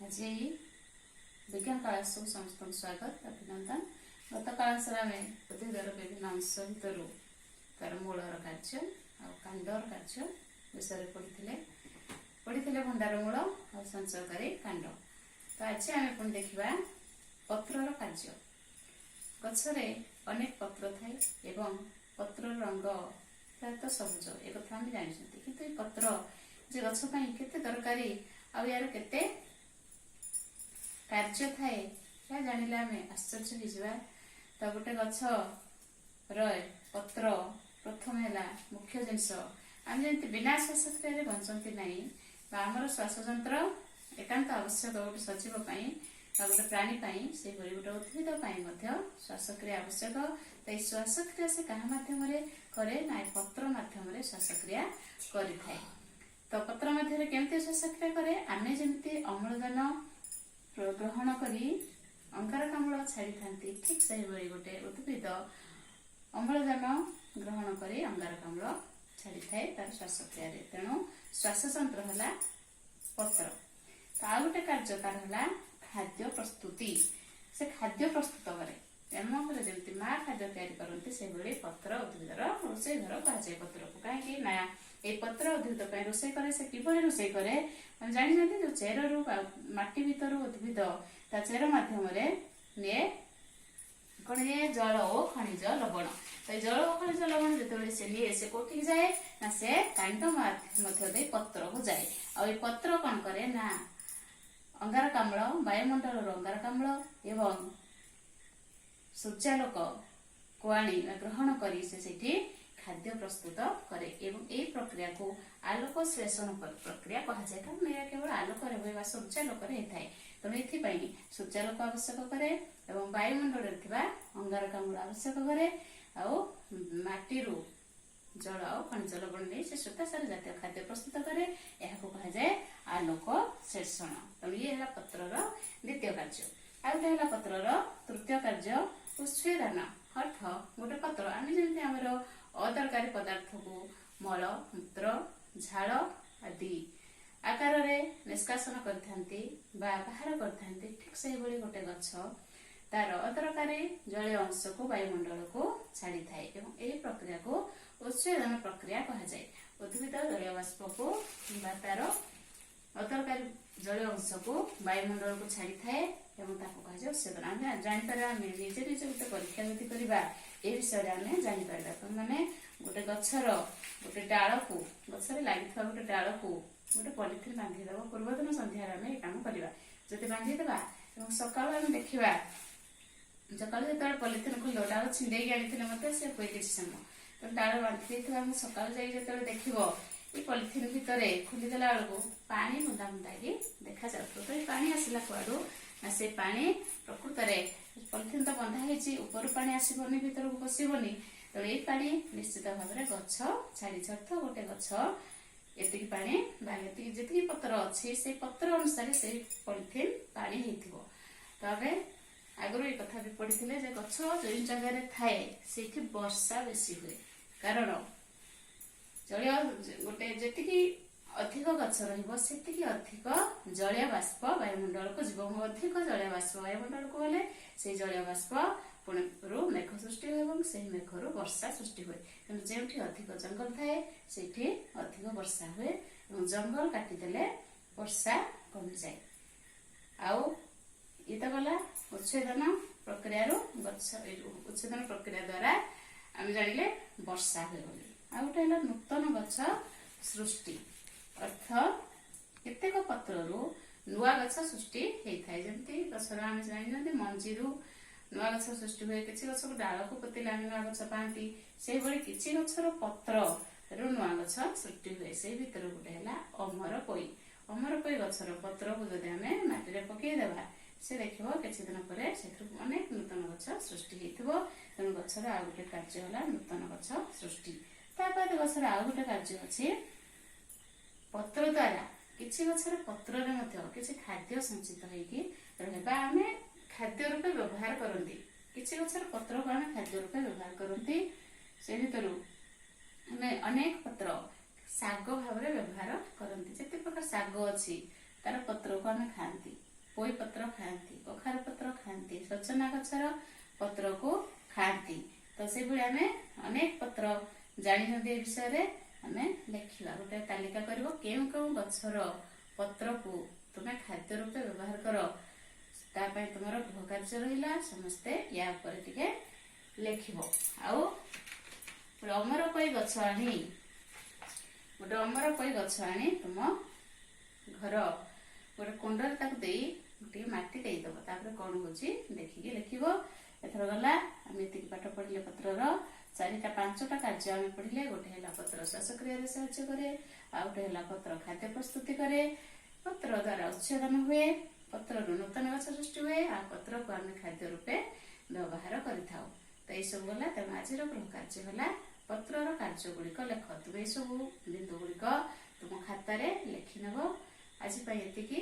ଆଜି ବିଜ୍ଞାନ କ୍ଲାସକୁ ସମସ୍ତଙ୍କୁ ସ୍ୱାଗତ, ଅଭିନନ୍ଦନ। ଗତ କ୍ଲାସରେ ଆମେ ଉଦ୍ଭିଦର ବିଭିନ୍ନ ଅଂଶ ଭିତରୁ ତାର ମୂଳର କାର୍ଯ୍ୟ ଆଉ କାଣ୍ଡର କାର୍ଯ୍ୟ ବିଷୟରେ ପଢିଥିଲେ, ଭଣ୍ଡାର ମୂଳ ଆଉ ସଞ୍ଚୟକାରୀ କାଣ୍ଡ। ତ ଆଜି ଆମେ ପୁଣି ଦେଖିବା ପତ୍ରର କାର୍ଯ୍ୟ। ଗଛରେ ଅନେକ ପତ୍ର ଥାଏ ଏବଂ ପତ୍ରର ରଙ୍ଗ ପ୍ରାୟତଃ ସବୁଜ, ଏକଥା ଆମେ ଜାଣିଛନ୍ତି। କିନ୍ତୁ ଏ ପତ୍ର ଯେ ଗଛ ପାଇଁ କେତେ ଦରକାରୀ ଆଉ ଏହାର କେତେ କାର୍ଯ୍ୟ ଥାଏ, ଏହା ଜାଣିଲେ ଆମେ ଆଶ୍ଚର୍ଯ୍ୟ ହେଇଯିବା। ତ ଗୋଟେ ଗଛର ପତ୍ର ପ୍ରଥମ ହେଲା ମୁଖ୍ୟ ଜିନିଷ। ଆମେ ଯେମିତି ବିନା ଶ୍ୱାସକ୍ରିୟାରେ ବଞ୍ଚନ୍ତି ନାହିଁ ବା ଆମର ଶ୍ୱାସଯନ୍ତ୍ର ଏକାନ୍ତ ଆବଶ୍ୟକ ଗୋଟେ ସଜୀବ ପାଇଁ ବା ଗୋଟେ ପ୍ରାଣୀ ପାଇଁ, ସେହିଭଳି ଗୋଟେ ଉଦ୍ଭିଦ ପାଇଁ ମଧ୍ୟ ଶ୍ୱାସକ୍ରିୟା ଆବଶ୍ୟକ। ତ ଏଇ ଶ୍ୱାସକ୍ରିୟା ସେ କାହା ମାଧ୍ୟମରେ କରେ ନା ଏ ପତ୍ର ମାଧ୍ୟମରେ ଶ୍ୱାସକ୍ରିୟା କରିଥାଏ। ତ ପତ୍ର ମାଧ୍ୟମରେ କେମିତି ଶ୍ୱାସକ୍ରିୟା କରେ? ଆମେ ଯେମିତି ଅମ୍ଳଜାନ ଗ୍ରହଣ କରି ଅଙ୍ଗାରକାମ୍ଳ ଛାଡ଼ିଥାନ୍ତି, ଠିକ ସେହିଭଳି ଗୋଟେ ଉଦ୍ଭିଦ ଅମ୍ଳଜାନ ଗ୍ରହଣ କରି ଅଙ୍ଗାରକାମ୍ଳ ଛାଡ଼ିଥାଏ ତାର ଶ୍ୱାସକ୍ରିୟାରେ। ତେଣୁ ଶ୍ୱାସଯନ୍ତ୍ର ହେଲା ପତ୍ର। ତ ଆଉ ଗୋଟେ କାର୍ଯ୍ୟ ତାର ହେଲା ଖାଦ୍ୟ ପ୍ରସ୍ତୁତି। ସେ ଖାଦ୍ୟ ପ୍ରସ୍ତୁତ କରେ। ଆମ ଘରେ ଯେମିତି ମା ଖାଦ୍ୟ ତିଆରି କରନ୍ତି, ସେଭଳି ପତ୍ର ଉଦ୍ଭିଦର ରୋଷେଇ ଘର କୁହାଯାଏ ପତ୍ରକୁ। କାହିଁକି ନା ଏଇ ପତ୍ର ଉଦ୍ଭିଦ ପାଇଁ ରୋଷେଇ କରେ। ସେ କିଭଳି ରୋଷେଇ କରେ ଆମେ ଜାଣିଛନ୍ତି। ଯୋଉ ଚେରରୁ ବା ମାଟି ଭିତରୁ ଉଦ୍ଭିଦ ତା ଚେର ମାଧ୍ୟମରେ ନିଏ, କଣ ନିଏ? ଜଳ ଓ ଖଣିଜ ଲବଣ। ତ ଏଇ ଜଳ ଓ ଖଣିଜ ଲବଣ ଯେତେବେଳେ ସେ ନିଏ, ସେ କୋଉଠିକି ଯାଏ ନା ସେ କାଣ୍ଡ ମଧ୍ୟ ଦେଇ ପତ୍ରକୁ ଯାଏ। ଆଉ ଏଇ ପତ୍ର କଣ କରେ ନା ଅଙ୍ଗାରକାମ୍ଳ, ବାୟୁମଣ୍ଡଳର ଅଙ୍ଗାରକାମ୍ଳ ଏବଂ ସୂର୍ଯ୍ୟାଲୋକ କୁ ଆଣି ବା ଗ୍ରହଣ କରି ସେ ସେଠି ଖାଦ୍ୟ ପ୍ରସ୍ତୁତ କରେ ଏବଂ ଏହି ପ୍ରକ୍ରିୟାକୁ ଆଲୋକ ଶ୍ଳେଷଣ ପ୍ରକ୍ରିୟା କୁହାଯାଏ। କାରଣ ଏହା କେବଳ ଆଲୋକରେ ହୁଏ ବା ସୂର୍ଯ୍ୟାଲୋକରେ ହେଇଥାଏ। ତେଣୁ ଏଥିପାଇଁ ସୂର୍ଯ୍ୟାଲୋକ ଆବଶ୍ୟକ କରେ ଏବଂ ବାୟୁମଣ୍ଡଳରେ ଥିବା ଅଙ୍ଗାରକାମ୍ଳ ଆବଶ୍ୟକ କରେ ଆଉ ମାଟିରୁ ଜଳ ଆଉ ଖଣିଜ ଲବଣ ନେଇ ସେ ଶ୍ଵେତସାର ଜାତୀୟ ଖାଦ୍ୟ ପ୍ରସ୍ତୁତ କରେ। ଏହାକୁ କୁହାଯାଏ ଆଲୋକ ଶ୍ଳେଷଣ। ତେଣୁ ଇଏ ହେଲା ପତ୍ରର ଦ୍ୱିତୀୟ କାର୍ଯ୍ୟ। ଆଉ ଗୋଟେ ହେଲା ପତ୍ରର ତୃତୀୟ କାର୍ଯ୍ୟ, ଉତ୍ସ୍ୱେଦନ। ଅର୍ଥ ଗୋଟେ ପତ୍ର ଆମେ ଯେମିତି ଆମର ଅଦରକାରୀ ପଦାର୍ଥକୁ ମଳ, ମୂତ୍ର, ଝାଳ ଆଦି ଆକାରରେ ନିଷ୍କାସନ କରିଥାନ୍ତି ବା ବାହାର କରିଥାନ୍ତି, ଠିକ ସେହିଭଳି ଗୋଟେ ଗଛ ତାର ଅଦରକାରୀ ଜଳୀୟ ଅଂଶକୁ ବାୟୁମଣ୍ଡଳକୁ ଛାଡ଼ିଥାଏ ଏବଂ ଏହି ପ୍ରକ୍ରିୟାକୁ ଉତ୍ସ୍ୱେଦନ ପ୍ରକ୍ରିୟା କୁହାଯାଏ। ଉଦ୍ଭିଦ ଜଳୀୟ ବାଷ୍ପକୁ ବା ତାର ଅଦରକାରୀ ଜଳୀୟ ଅଂଶକୁ ବାୟୁମଣ୍ଡଳକୁ ଛାଡ଼ିଥାଏ ଏବଂ ତାକୁ କୁହାଯାଏ ଉତ୍ସ୍ୱେଦନ। ଆମେ ଜାଣିପାରିବା, ଆମେ ନିଜେ ନିଜେ ଗୋଟେ ପରୀକ୍ଷା ଯଦି କରିବା, ଏ ବିଷୟରେ ଆମେ ଜାଣିପାରିବା। ମାନେ ଗୋଟେ ଗଛର ଗୋଟେ ଡାଳକୁ, ଗଛରେ ଲାଗିଥିବା ଗୋଟେ ଡାଳକୁ ଗୋଟେ ପଲିଥିନ ବାନ୍ଧିଦେବ। ପୂର୍ବଦିନ ସନ୍ଧ୍ୟାରେ ଆମେ ଏ କାମ କରିବା। ଯଦି ବାନ୍ଧିଦେବା ଏବଂ ସକାଳୁ ଆମେ ଦେଖିବା, ସକାଳୁ ଯେତେବେଳେ ପଲିଥିନ ଖୋଲିବ, ଡାଳ ଛିଣ୍ଡେଇକି ଆଣିଥିଲେ ମଧ୍ୟ ସେ ହୁଏ କିଛି ସମୟ। ତେଣୁ ଡାଳ ବାନ୍ଧି ଦେଇଥିବା ଆମେ ସକାଳୁ ଯାଇକି ଯେତେବେଳେ ଦେଖିବ, ଏଇ ପଲିଥିନ ଭିତରେ ଖୋଲିଦେଲା ବେଳକୁ ପାଣି ବୁନ୍ଦା ବୁନ୍ଦା ହେଇକି ଦେଖାଯାଉଥିବ। ତ ଏଇ ପାଣି ଆସିଲା କୁଆଡୁ ନା ସେ ପାଣି ପ୍ରକୃତରେ ପଲିଥିନ ତ ବନ୍ଧା ହେଇଛି, ଉପରୁ ପାଣି ଆସିବନି, ଭିତରକୁ ପଶିବନି। ତେଣୁ ଏଇ ପାଣି ନିଶ୍ଚିତ ଭାବରେ ଗଛ ଛାଡିଛି। ଅର୍ଥ ଗୋଟେ ଗଛ ଏତିକି ପାଣି ବା ଏତିକି ଯେତିକି ପତ୍ର ଅଛି, ସେଇ ପତ୍ର ଅନୁସାରେ ସେଇ ପଲିଥିନ ପାଣି ହେଇଥିବ। ତ ଆମେ ଆଗରୁ ଏଇ କଥା ବି ପଢିଥିଲେ ଯେ ଗଛ ଯେଉଁ ଜାଗାରେ ଥାଏ, ସେଇଠି ବର୍ଷା ବେଶୀ ହୁଏ। କାରଣ ଜଳୀୟ ଗୋଟେ ଯେତିକି ଅଧିକ ଗଛ ରହିବ, ସେତିକି ଅଧିକ ଜଳୀୟ ବାଷ୍ପ ବାୟୁମଣ୍ଡଳକୁ ଯିବ। ଅଧିକ ଜଳୀୟ ବାଷ୍ପ ବାୟୁମଣ୍ଡଳକୁ ଗଲେ ସେଇ ଜଳୀୟ ବାଷ୍ପ ପୁଣି ରୁ ମେଘ ସୃଷ୍ଟି ହୁଏ ଏବଂ ସେହି ମେଘରୁ ବର୍ଷା ସୃଷ୍ଟି ହୁଏ। ତେଣୁ ଯେଉଁଠି ଅଧିକ ଜଙ୍ଗଲ ଥାଏ, ସେଇଠି ଅଧିକ ବର୍ଷା ହୁଏ ଏବଂ ଜଙ୍ଗଲ କାଟିଦେଲେ ବର୍ଷା କମିଯାଏ। ଆଉ ଇଏ ତ ଗଲା ଉଚ୍ଛେଦନ ପ୍ରକ୍ରିୟାରୁ ଗଛ, ଉଚ୍ଛେଦନ ପ୍ରକ୍ରିୟା ଦ୍ୱାରା ଆମେ ଜାଣିଲେ ବର୍ଷା ହୁଏ ବୋଲି। ଆଉ ଗୋଟେ ହେଲା ନୂତନ ଗଛ ସୃଷ୍ଟି। ଅର୍ଥ କେତେକ ପତ୍ରରୁ ନୂଆ ଗଛ ସୃଷ୍ଟି ହେଇଥାଏ। ଯେମିତି ଗଛର ଆମେ ଜାଣିଛନ୍ତି, ମଞ୍ଜିରୁ ନୂଆ ଗଛ ସୃଷ୍ଟି ହୁଏ। କିଛି ଗଛକୁ ଡାଳକୁ ପୋତିଲେ ଆମେ ନୂଆ ଗଛ ପାଆନ୍ତି। ସେଇଭଳି କିଛି ଗଛର ପତ୍ରରୁ ନୂଆ ଗଛ ସୃଷ୍ଟି ହୁଏ। ସେଇ ଭିତରୁ ଗୋଟେ ହେଲା ଅମର ପୋଇ। ଅମର ପୋଇ ଗଛର ପତ୍ରକୁ ଯଦି ଆମେ ମାଟିରେ ପକେଇଦେବା, ସେ ଦେଖିବ କିଛି ଦିନ ପରେ ସେଥିରୁ ଅନେକ ନୂତନ ଗଛ ସୃଷ୍ଟି ହେଇଥିବ। ତେଣୁ ଗଛର ଆଉ ଗୋଟେ କାର୍ଯ୍ୟ ହେଲା ନୂତନ ଗଛ ସୃଷ୍ଟି। ତା ବାଦ ଗଛର ଆଉ ଗୋଟେ କାର୍ଯ୍ୟ ଅଛି ପତ୍ର ଦ୍ୱାରା। କିଛି ଗଛର ପତ୍ରରେ ମଧ୍ୟ କିଛି ଖାଦ୍ୟ ସଞ୍ଚିତ ହେଇକି ରହେ ବା ଆମେ ଖାଦ୍ୟ ରୂପେ ବ୍ୟବହାର କରନ୍ତି। କିଛି ଗଛର ପତ୍ରକୁ ଆମେ ଖାଦ୍ୟ ରୂପେ ବ୍ୟବହାର କରନ୍ତି। ସେ ଭିତରୁ ଆମେ ଅନେକ ପତ୍ର ଶାଗ ଭାବରେ ବ୍ୟବହାର କରନ୍ତି। ଯେତେ ପ୍ରକାର ଶାଗ ଅଛି, ତାର ପତ୍ରକୁ ଆମେ ଖାଆନ୍ତି। ପୋଇ ପତ୍ର ଖାଆନ୍ତି, କଖାରୁ ପତ୍ର ଖାଆନ୍ତି, ସଜନା ଗଛର ପତ୍ରକୁ ଖାଆନ୍ତି। ତ ସେଇଭଳି ଆମେ ଅନେକ ପତ୍ର ଜାଣିଛନ୍ତି। ଏ ବିଷୟରେ ଆମେ ଲେଖିବା, ଗୋଟେ ତାଲିକା କରିବ, କେଉଁ କେଉଁ ଗଛର ପତ୍ରକୁ ତୁମେ ଖାଦ୍ୟ ରୂପେ ବ୍ୟବହାର କର। ତା ପାଇଁ ତୁମର ଗୃହ କାର୍ଯ୍ୟ ରହିଲା। ସମସ୍ତେ ୟା ଉପରେ ଟିକେ ଲେଖିବ। ଆଉ ଗୋଟେ ଅମରକୋଇ ଗଛ ଆଣି, ଗୋଟେ ଅମରକୋଇ ଗଛ ଆଣି ତୁମ ଘର ଗୋଟେ କୁଣ୍ଡରେ ତାକୁ ଦେଇ ଟିକେ ମାଟି ଦେଇଦବ। ତାପରେ କଣ ହଉଛି ଦେଖିକି ଲେଖିବ। ଏଥର ଗଲା, ଆମେ ଏତିକି ପାଠ ପଢିଲେ। ପତ୍ରର ଚାରିଟା ପାଞ୍ଚଟା କାର୍ଯ୍ୟ ଆମେ ପଢିଲେ। ଗୋଟେ ହେଲା ପତ୍ର ଶ୍ୱାସକ୍ରିୟାରେ ସାହାଯ୍ୟ କରେ, ଆଉ ଗୋଟେ ହେଲା ପତ୍ର ଖାଦ୍ୟ ପ୍ରସ୍ତୁତି କରେ, ପତ୍ର ଦ୍ୱାରା ଉଚ୍ଛେଦନ ହୁଏ, ପତ୍ରରୁ ନୂତନ ଗଛ ସୃଷ୍ଟି ହୁଏ, ଆଉ ପତ୍ରକୁ ଆମେ ଖାଦ୍ୟ ରୂପେ ବ୍ୟବହାର କରିଥାଉ। ତ ଏଇସବୁ ଗଲା। ତେଣୁ ଆଜିର ଗୃହ କାର୍ଯ୍ୟ ହେଲା ପତ୍ରର କାର୍ଯ୍ୟ ଗୁଡ଼ିକ ଲେଖ। ତୁମେ ଏସବୁ ବିନ୍ଦୁ ଗୁଡ଼ିକ ତୁମ ଖାତାରେ ଲେଖିନେବ। ଆଜି ପାଇଁ ଏତିକି।